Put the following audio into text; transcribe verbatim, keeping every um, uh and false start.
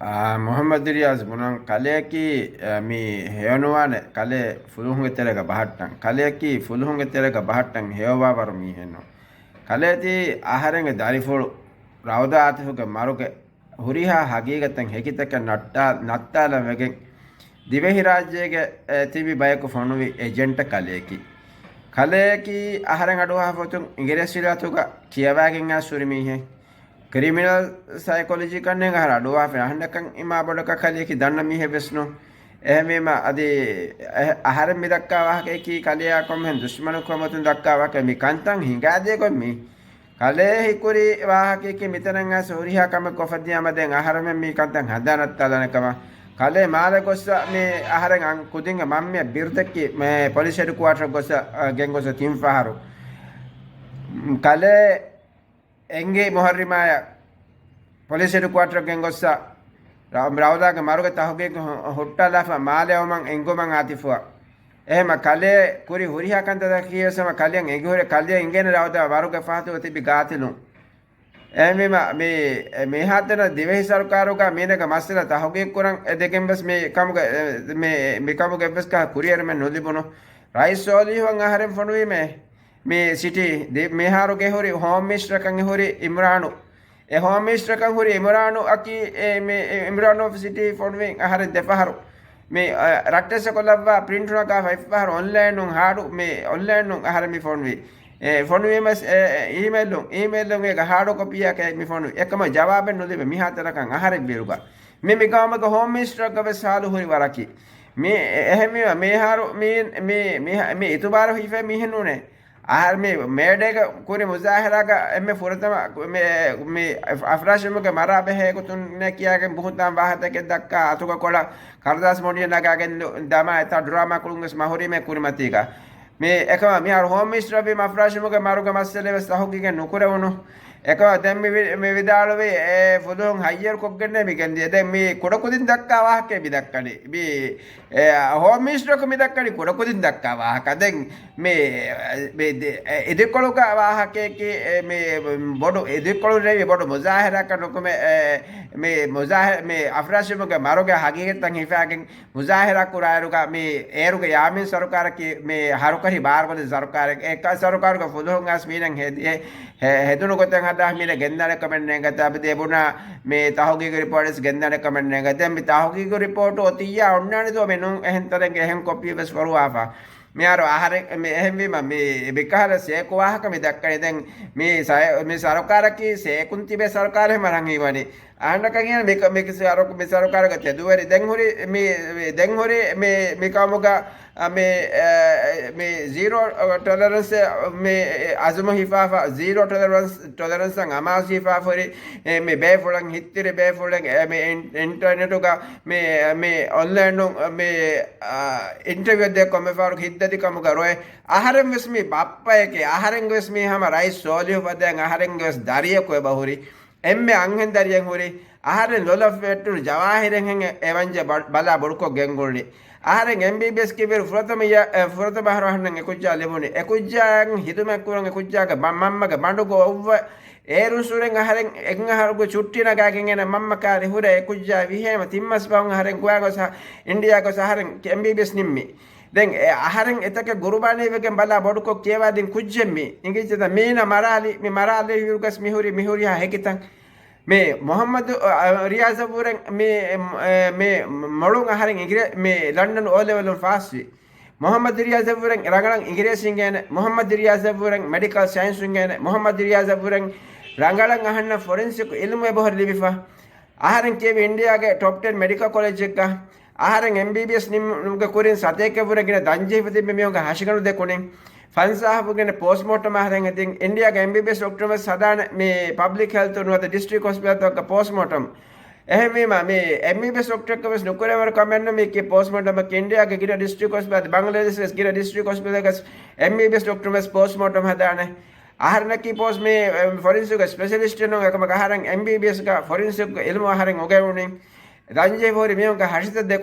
އާ، މުޙައްމަދު ރިޔާޒް ބުނަން، ކަލެއަކީ، އެ، މި ހެޔޮނުވާނެ ކަލޭ ފުލުހުންގެ ތެރޭގަ ބަހައްޓަން. ކަލެއަކީ ފުލުހުންގެ ތެރޭގަ ބަހައްޓަން ހެޔޮވާވަރު މީހެއްނު. ކަލޭ ތީ އަހަރެންގެ ދަރިފުޅު ރައުދާ އާތިފުގެ މަރުގެ ހުރިހާ ހަގީގަތެއް ހެކިތަކެއް ނައްޓާ-، ނައްތާލަން ވެގެން، ދިވެހިރާއްޖޭގެ، އެ، ތިބި ބަޔަކު ފޮނުވި އެޖެންޓަ ކަލެއަކީ. ކަލެއަކީ އަހަރެން އަޑުއަހާފަ އޮތުން އިނގިރޭސިވިލާތުގަ ކިޔަވާގެން އާ ސުރި މީހެއް. ކްރިމިނަލް ސައިކޮލޮޖީ ކަންނޭނގެ އަހަރެން އަޑުއަހާފަ އަހަންނަކަން އިމާ ބޮޑަކަށް ކަލެއަކީ ދަންނަ މީހެއް ވެސް ނޫން. އެހެންވީމަ އަދި އެ-، އަހަރެން މި ދައްކާ ވާހަކައަކީ ކަލެއާ ކޮންމެހެން ދުޝްމަނުކަމަށް ދައްކާ ވާހަކަ މި ކަންތައް ހިނގާދޭ ގޮތް މީ. ކަލޭ ހީކުރި ވާހަކައަކީ މިތަނަށް އައިސް ހުރިހާ ކަމެއް ކޮށްފަ ދިޔަމަ ދެން އަހަރެމެން މި ކަންތައް ހަނދާން ނައްތާލާނެ ކަމަށް. ކަލޭ މާލެ ގޮއްސަ މި އަހަރެން އަން ކުދިންގެ މަންމިއަށް ބިރުދެއްކި މެ ޕޮލިސް ހެޑްކުއާޓަރ ގޮއްސަ، އަ، ގެންގޮއްސަ ތިން ފަހަރު. ކަލޭ އެނގި މުހައްރިމާޔަށް ޕޮލިސް ހެޑްކުއާޓަރ ގެންގޮއްސަ ރަ-، ރައުދާގެ މަރުގެ ތަހުގީގު ހު-، ހުއްޓާލާފަ މާލެ އައުމަށް އެނގުމަށް އާތިފުއަށް. އެހެމަ ކަލޭ ކުރި ހުރިހާ ކަންތައްތަކަކީ ވެސް ހަމަ ކަލެއަށް އެނގިހުރެ ކަލެއަށް އިނގޭނެ ރައުދާ ވަރުގެ ފަހަތުގަ ތިބި ގާތިލުން. އެހެންވީމަ، މި، މިހާތަނަށް ދިވެހި ސަރުކާރުގަ މީނަގެ މައްސަލަ ތަހުގީގު ކުރަން އެ ދެގެން ވެސް މި ކަމުގެ، މި، މި ކަމުގެ ވެސް ކަހަ ކުރިއެރުމެއް ނުލިބުނު. ރައީސް ސޯލިހުއަށް އަހަރެން ފޮނުވީމޭ، މި ސިޓީ، ދި-، މިހާރުގެ ހުރި ހޯމް މިނިސްޓަރކަން ހުރި އިމްރާނު. އެ ހޯމް މިނިސްޓަރކަން ހުރި އިމްރާނު އަކީ، އެ، މި، އިމްރާނު ސިޓީ ފޮނުވި އަހަރެން ދެ ފަހަރު. މި، އަ، ރައްޓެއްސަކޮށްލައްވާ ޕްރިންޓު ނަގާފަ އެއްފަހަރު އޮންލައިނުން ހާޑު، މި އޮންލައިނުން އަހަރެން މި ފޮނުވި. އެ، ފޮނުވީމަސް، އެ، އެ، އީމެއިލުން، އީމެއިލުން އޭގެ ހާޑު ކޮޕީއަކަށް މި ފޮނުވި. އެކަމަށް ޖަވާބެއް ނުލިބޭ މިހާތަނަކަށް އަހަރެން ބިރުގަ. މި، މި ގައުމުގެ ހޯމް މިނިސްޓަރަކަށް ވެސް ހާލު ހުރި ވަރަކީ. މި، އެ، އެހެންވީމަ، މިހާރު މީ، މި، މި، މި އިތުބާރު ހިފޭ މީހެއް ނޫނޭ. އަހަރެން މި މޭޑޭގަ ކުރި މުޒާހިރާގަ އެންމެ ފުރަތަމަ މި، މި އަފްރާޝިމުގެ މަރާ ބެހޭ ގޮތުން ކިޔާގެން ބުހުތާން ވާހަތަކެއް ދައްކާ އަތުގަ ކޮޅަށް ކަރުދާސް މޮޑިއެއް ނަގާގެން ދަމާ އެތާ ޑްރާމާ ކުޅުން ވެސް މަހުރީމޭ ކުރިމަތީގަ. މި އެކަމަ މިހާރު ހޯމް މިނިސްޓަރ ވީ އަފްރާޝިމުގެ މަރުގެ މައްސަލަ ވެސް ތަހުގީގެއް ނުކުރެވުނު. އެކަމަ ދެން މި ވި-، މި ވިދާޅުވީ އެ ފުލުހުން ހައްޔަރު ކޮށްގެންނޭ މި ގެންދިޔަ. ދެން މި ކުޑަކުދިން ދައްކާ ވާހަކައެއް މި ދައްކަނީ. މި އެ، ހޯމް މިނިސްޓަރަކު މި ދައްކަނީ ކުޑަކުދިން ދައްކާ ވާހަކަ. ދެން މި، މި ދި-، އެ، އިދިކޮޅުގަ ވާހަކައަކީ، އެ، މި ބޮޑު އިދިކޮޅު ރޭވި ބޮޑު މުޒާހިރާއަކަށް ނުކުމެ، އެ، މި މުޒާހި-، މި އަފްރާޝިމުގެ މަރުގެ ހަގީގަތްތައް ހިފާގެން މުޒާހިރާ ކުރާއިރުގަ މި އޭރުގެ ޔާމީން ސަރުކާރަކީ މި ހަރުކަށި ބާރުގަދަ ސަރުކާރެއް. އެ ކަ-، ސަރުކާރުގެ ފުލުހުން އައިސް މީނަން ހެދި-، ހެ-، ހެދުނު ގޮތެއް ހަދާ މީނަ ގެންދާނެ ކަމެއް ނޭނގެ. އަދި އެބުނާ މި ތަހުގީގު ރިޕޯޓްސް ގެންދާނެ ކަމެއް ނޭނގެ. ދެން މި ތަހުގީގު ރިޕޯޓު އޮތިއްޔާ އޮންނާނެ ދޯ މި ނޫން އެހެން ތަނެއްގެ އެހެން ކޮޕީ ވެސް ފޮރުވާފަ. މިހާރު އަހަރެން މި އެހެންވީމަ މި މިކަހަލަ ސޭކު ވާހަކަ މި ދައްކަނީ. ދެން މި ސަ-، މި ސަރުކާރަކީ ސޭކުން ތިބޭ ސަރުކާރެއް ހަމަ ރަނގީވަނީ. އަހަންނަކަށް އިނގޭނެ މި ކަ-، މި ސަރު-، މި ސަރުކާރުގެ ތެދުވެރި ދެން ހުރި މި، މި ދެން ހުރި މި، މި ކަމުގަ، އަ، މި، އެ، މި ޒީރޯ ޓޮލަރެންސް މި އަޒުމު ހިފާފަ، ޒީރޯ ޓޮލަރެންސް، ޓޮލަރެންސް އަމާޒު ހިފާފަ ހުރި، އެ، މި ބޭފުޅެން ހިތްތިރި ބޭފުޅެން، އެ، މި އިން-، އިންޓަރނެޓުގަ މި، މި އޮންލައިނު މި، އަ، އިންޓަވިއު ދޭ ކޮންމެ ފަހަރު ހިތްދަދި ކަމުގަ ރޮއެ. އަހަރެން ވެސް މި ބައްޕައެކޭ، އަހަރެން ވެސް މީ ހަމަ ރައީސް ސޯލިހު ފަދައިން އަހަރެން ވެސް ދަރިޔަކު އެބަ ހުރި. އެންމެ އަންހެން ދަރިއެއް ހުރި. އަހަރެން ލޮލަށް ވެއްޓުނު ޖަވާހިރެއްހެން އެ ވަންޖެ ބަ-، ބަލާ ބޮޑުކޮށް ގެންގުޅުނީ. އަހަރެން އެމްބީބީއެސް ކިއްވެރި ފުރަތަމަ އެ، ފުރަތަމަ އަހަރު އަހަންނަށް އެކުއްޖާ ލިބުނީ. އެކުއްޖާއަށް ހިދުމަތް ކުރަން އެކުއްޖާގެ ބަ-، މަންމަގެ ބަނޑުގަ އޮއްވަ އޭރުން ސުރެން އަހަރެން އެއްއަހަރުގެ ޗުއްޓީ ނަގާގެން އޭނަ މަންމަ ކާރި ހުރެ އެކުއްޖާ ވިހޭމަ ތިން މަސް ފަހުން އަހަރެން ގޮވާ ގޮސް އިންޑިޔާ ގޮސް އަހަރެން އެމްބީބީއެސް ނިންމި. ދެން އެ އަހަރެން އެތަކެއް ގުރުބާނީ ވެގެން ބަލާ ބޮޑުކޮށް ކިޔަވާދިން ކުއްޖެއް މީ. އިނގިއްޖެތަ މީނަ މަރާލި، މި މަރާލި ހިރުގަސް މިހުރި، މިހުރިހާ ހެކިތަން. މި މުހައްމަދު، އަ، އަ، ރިޔާޒަށްވުރެން މި، އެ، މި މޮޅުން އަހަރެން އިނގިރޭ-، މި ލަންޑަން އޯލެވެލުން ފާސްވި. މުހައްމަދު ރިޔާޒަށްވުރެން ރަނގަޅަށް އިނގިރޭސި އިނގޭނެ، މުހައްމަދު ރިޔާޒަށްވުރެން މެޑިކަލް ސައިންސް އިނގޭނެ، މުހައްމަދު ރިޔާޒަށްވުރެން ރަނގަޅަށް އަހަންނަށް ފޮރެންސިކް އިލްމު އެބަހުރި ލިބިފަ. އަހަރެން ކިޔެވި އިންޑިޔާގެ ޓޮޕް ޓެން މެޑިކަލް ކޮލެޖެއްގަ. އަހަރެން އެމްބީބީއެސް ނިންމުމުގެ ކުރިން ސަތޭކައެއްވުރެ ގިނަ ދަންޖެހިފަ ތިބި މީހުންގެ ހަށިގަނޑު ދެކުނިން. ފަންސާހަށްވުރެ ގިނަ ޕޯސްޓްމޯޓަމް އަހަރެން ހެދިން. އިންޑިޔާގެ އެމްބީބީއެސް ޑޮކްޓަރުން ވެސް ހަދާނެ މި ޕަބްލިކް ހެލްތު ނުވަތަ ޑިސްޓްރިކްޓް ހޮސްޕިޓަލްތަކުގަ ޕޯސްޓްމޯޓަމް. އެހެންވީމަ، މި އެމްބީބީއެސް ޑޮކްޓަރަކަށް ވެސް ނުކުރެވޭ ކަމެއް ނޫން މީކީ ޕޯސްޓްމޯޓަމަކީ. އިންޑިޔާގެ ގިނަ ޑިސްޓްރިކްޓް ހޮސްޕިޓަލް، ބަނގްލަދޭޝް ވެސް ގިނަ ޑިސްޓްރިކްޓް ހޮސްޕިޓަލްގަސް އެމްބީބީއެސް ޑޮކްޓަރުން ވެސް ޕޯސްޓްމޯޓަމް ހަދާނެ. އަހަރެންނަކީ ޕޯސްޓް މި، އެ، ފޮރެންސިކް ސްޕެޝަލިސްޓެއް ނޫން، އެކަމަކު އަހަރެން އެމްބީބީއެސްގަ ފޮރެންސިކް އިލްމު އަހަރެން އުގެވުނީ. ދަންޖެހިފަ ހުރި މީހުންގެ ހަށިތައް ދެ